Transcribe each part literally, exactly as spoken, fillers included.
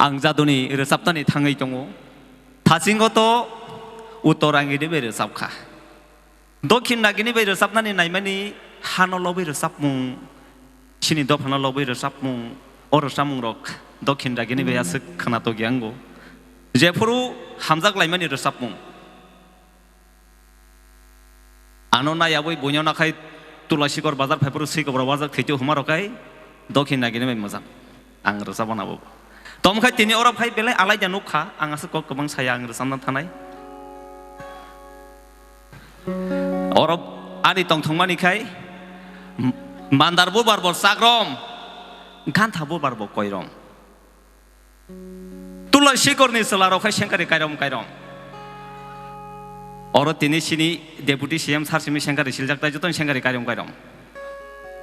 Ang jaduni rwchapnani thangwi tongo. Thasingo to Uttor Angini bai rwchapkha. Dokhin Nagini bai rwchapnani naimani hano lobwi rwchapmung, chini dophano lobwi rwchapmung, o rwchapmungrok Dokhin Nagini bai aswk khwnatok yango. Jephuru hamjak laimani rwchapmung. Ano naiyawi buino nakhai Tulasikor bazar phaiphuru swikobra wajak thwitu huma rwkhai Dokhin Nagini bai mwjang. Ang rwchapmana bo. Tomkhai tini oro phai belai alaida nukha, ang aswk kok kwbang saya ang rwchapna thanai. Oro ani tongthokmani khai m-, mandar bubar bo chakrom, gantha bubar bo koirom. Tulai sikorni chwlarok khai sengkari kairom kairom. Oro tini sini Deputy C M sir simi sengkari siljak tai jotono sengkari kairom kairom.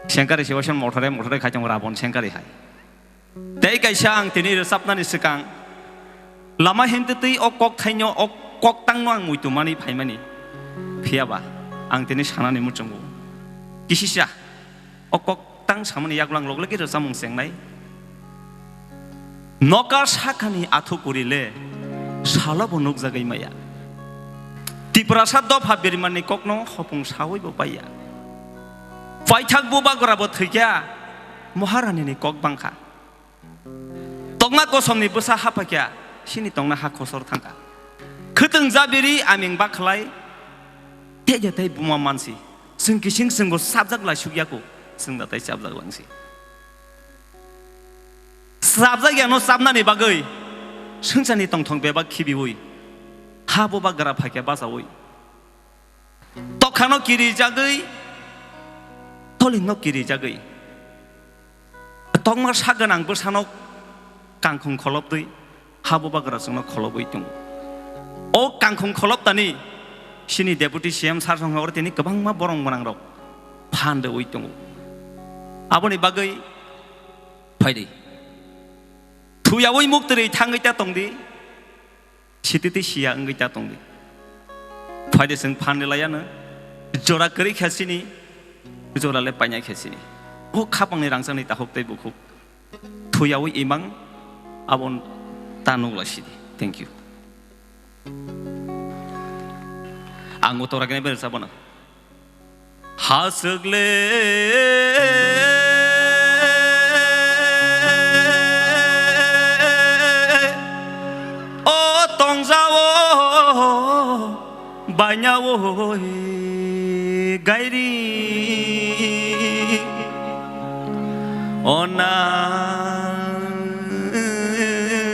Sengkari sibasan mothore mothore khai tongo Rabon sengkari hai. Tei kaisa ang tini rwchapnani swkang lama himtwi twi o kok thaino o kok tangno ang muitu manwi phaimani. Phiyaba ang tini sanani muchungo. Kisisa o kok tang samani yaklang loglogwi rwchapmung chengnai. Noka sakani athu kuri le salo bo nukjagwi maya. Tiprasa dopha birimanni kokno hopung sawi bo paiya. Paithak bubagra bo thwikya Maharani ni kok bangkha. Tokma kosomni bwsa haphaikya, sini tongna ha khosor thangkha. Khwtwng jabiri aming bakhlai, teja tei buma mansi. Chwng kising chwngbo sabjak lai sukya ko, chwng da tei sabjak langsi. Sabjak yano sabnani bagwi, swngcharni tongthok bebak khibiwi, ha bubagra phaikya bachawi. Tokhano kirijagwi, tolingno kirijagwi. Tokma sak gwnang bwsano kangkhung kholoptwi, ha bubagra chwngno kholobwi tongo. O kangkhung kholoptani sini Deputy C M sir song oro tini kwbangma borong gwnangrok phan rwui tongo. Aboni bagwi phaidi. Thuyaui muktwrwi thangwi ta tongdi. Sititwi siya wngwi ta tongdi. Phaidi chwng phan rwlaiya no. Jora kwrwi kha sini, jora le painai kha sini. O khapangni rangchakni takhuk tei bukhuk. Thuyaui imang abo ta nukla sidi. Thank you. Ang utora kene ber sabana. Haswk le o tongjao bainao gairi. O na,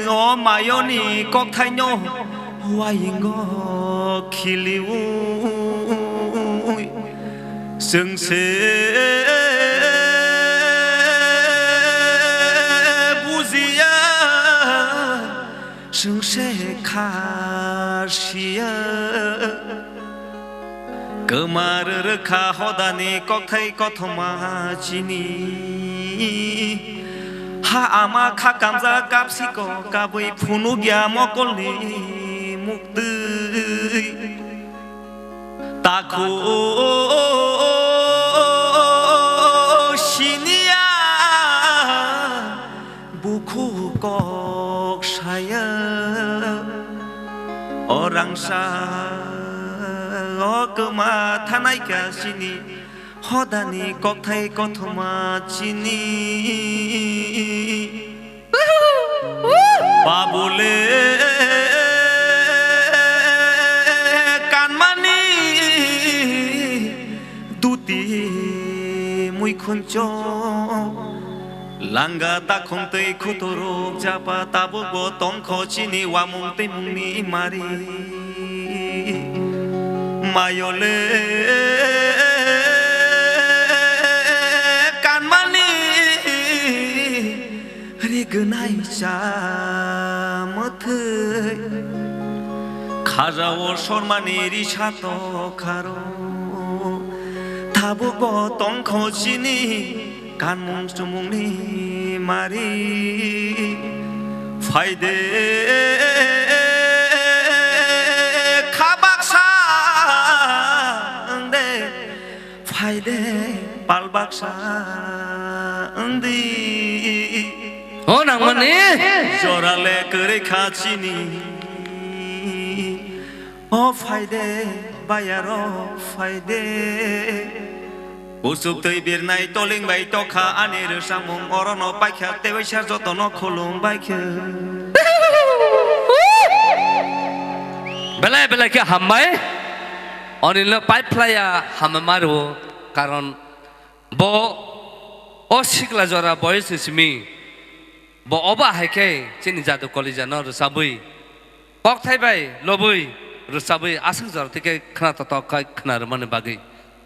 o mayoni kokthaino wayingo khiliui, chwng se bujiya, chwng se kha siya. Kwmar rwkha hodani kokthai kothoma chini. Ha ama kha kamjak kapsiko kabwi phunukya mokolni muktwi. Takhu siniya. Bukhuk kok saya, o rangsa, o kwma thanai kha sini, hodani kokthai kothoma chini. Babule kanmani duti muikhuncho. Langa takhum tei khuturuk japa tabukbo tongkho chini wamung tei mungni mari. Mayole kanmani rigwnai cha mwthwi. Khajao sormani risa tokharo. Tabukbo tongkho chini kanmung chumungni mari. Phaide kha baksa wngde, phaide pal baksa wngdi. O nangmani. Jorale kwrwi kha chini. O phaide, bayaro phaide. Usuk twi birnai toling bai tokha ani rwchapmung orono paikha tei waisa jotono khulum baikha. Belai belai khe hambai. Onilno paiphlaiya hamma rwo, karon bo o sikla jora boyos ni simi bo oba hai khe chini jadu kolija no rwchabwi kokthai bai lobwi rwchabwi aswk jora tike khna totok khai khna rwmani bagwi.